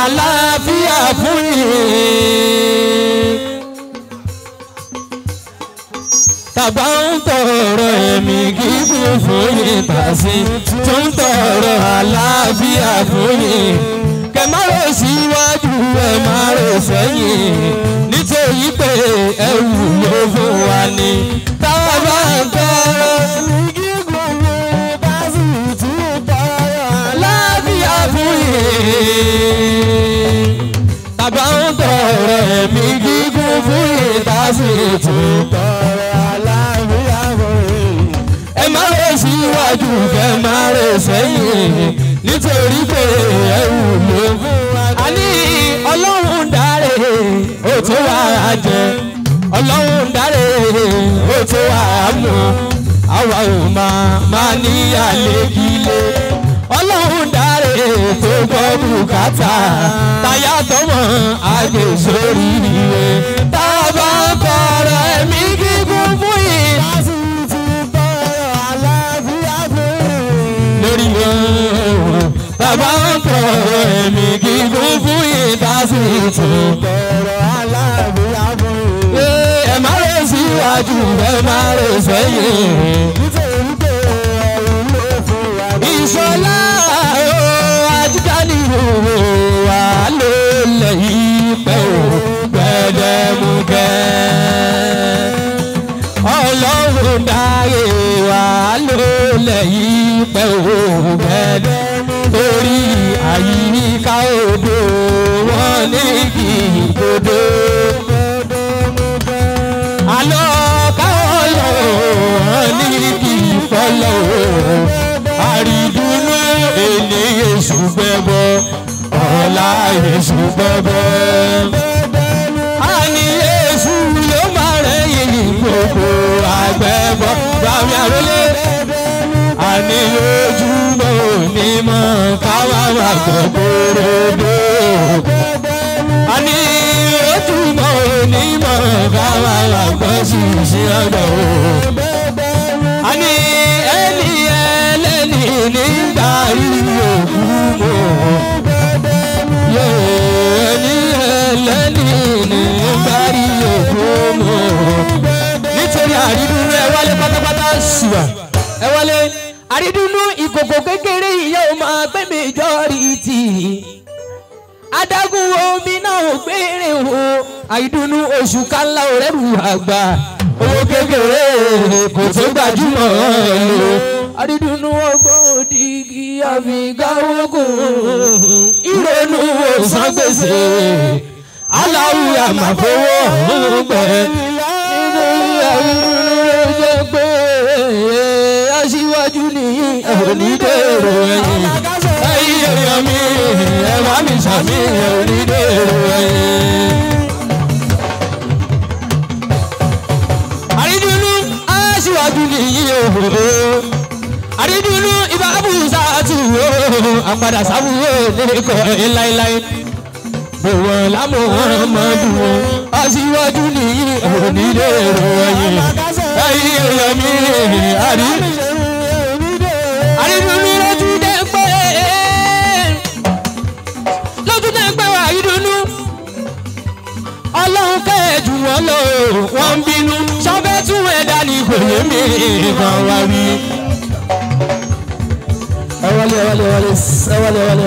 àlàáfíà fún yín. Tàbá ń tọrọ ẹ̀mí gígùn fún yín, tàṣí tún tọrọ àlàáfíà fún yín. Kẹ má rò síwájú, ẹ má rò sẹ́yìn, nítorí pé ẹ wúlò fún wa ni. Tàbá ń tọrọ ẹ̀mí gígùn fún tàṣí tún tọrọ àlàáfíà fún yín. Tàbá ń tọrọ ẹ̀mí gígùn fún yín, tàṣí tún tọrọ àlàáfíà fún yín. Ẹ má rò síwájú, ẹ má rò sẹ́yìn, nítorí pé ẹ wúlò fún wa. A ní Ọlọ́run dáre, ó tó wá jẹ. Ọlọ́run dáre, ó tó wá mú. Àwa ò máa ní àlégílé. Ọlọ́run dáre tó gbọ́ bùkátà. Táyà tọmọ àgbèsórí rẹ̀. Tá a bá ń tọrọ ẹ̀mí gígùn fún yín. Lórí wọn, bàbá ń tọrọ ẹ̀mí gígùn fún yín, tá a sì tún tọrọ àlàáfíà fún yín. Ẹ má rò síwájú, ẹ má rò sẹ́yìn, nítorí pé ẹ̀rù ló fún wa. Ìṣọlá o, ajíkálí o, wà ló lẹ̀ yí pẹ́ o, gbẹdẹmukẹ́. Ọlọ́run dáre wà ló lẹ̀ yí pẹ́ o, gbẹdẹmukẹ́. Torí àyíká odò wọn ní kí gbòdò. Àlọ́ káwọ́ wọn ní kí fọlọ́. Àrídùnú èlé èṣù gbẹ́bọ, ọ̀la èṣù gbẹ́bọ. Àní èṣù ló máa rẹ̀yìn gbogbo àgbẹ̀bọ. Bàmí àrólé. Àní ojúmọ́ onímọ̀ káwá wà gbọ̀gbọ̀rọ̀dọ̀. Àní ojúmọ́ onímọ̀ káwá wà gbọ́ ṣìṣì ọ̀dọ̀. Àní ẹni ẹlẹ́ni nígbà òkú mọ̀. Ẹni ẹlẹ́ni nígbà òkú mọ̀. Nítorí àrídùnú ẹ wálé pátápátá ṣùgbọ́n ẹ wálé. Àrídùnú ìkòkò kékeré ìyá ò máa gbé majority. Adágún omi náà ò gbére o. Àrídùnú oṣù kálá òrẹ́rù àgbà. Owó kékeré kò tó gbajúmọ̀ lò. Àrídùnú ọgbọ́n òdìgí àfigáwógún. Ìrònú òsán gbèsè. Aláwùyà máa fowó ọ̀hún gbẹ. Nítorí àrídùnú ló jẹ́ pé aṣíwájú nìyí onídèrò ẹ̀yìn. Ẹ̀yin èèyàn mi, ẹ wá mi ṣàmì onídèrò ẹ̀yìn. Àrídùnú aṣíwájú nìyí òhòhò. Àrídùnú ibà abúzá tù ó. Àpàdà sábúrò lẹ́kọ̀ọ́ láéláé. Bòwọ̀n lámò wọn mọ̀ dùn ó. Aṣíwájú nìyí onídèrò ẹ̀yìn. Ẹ̀yin èèyàn mi, àrídùnú lójú dẹ́ pé lójú dẹ́ pé wà àrídùnú. Ọlọ́run kẹ́ẹ̀jù wọn lọ, wọ́n ń bínú. Sọ́fẹ́ tún ẹ̀dá ní kò yé mi kan wá wí. Ẹ wọlé, ẹ wọlé, ẹ wọlé, ẹ wọlé, ẹ wọlé.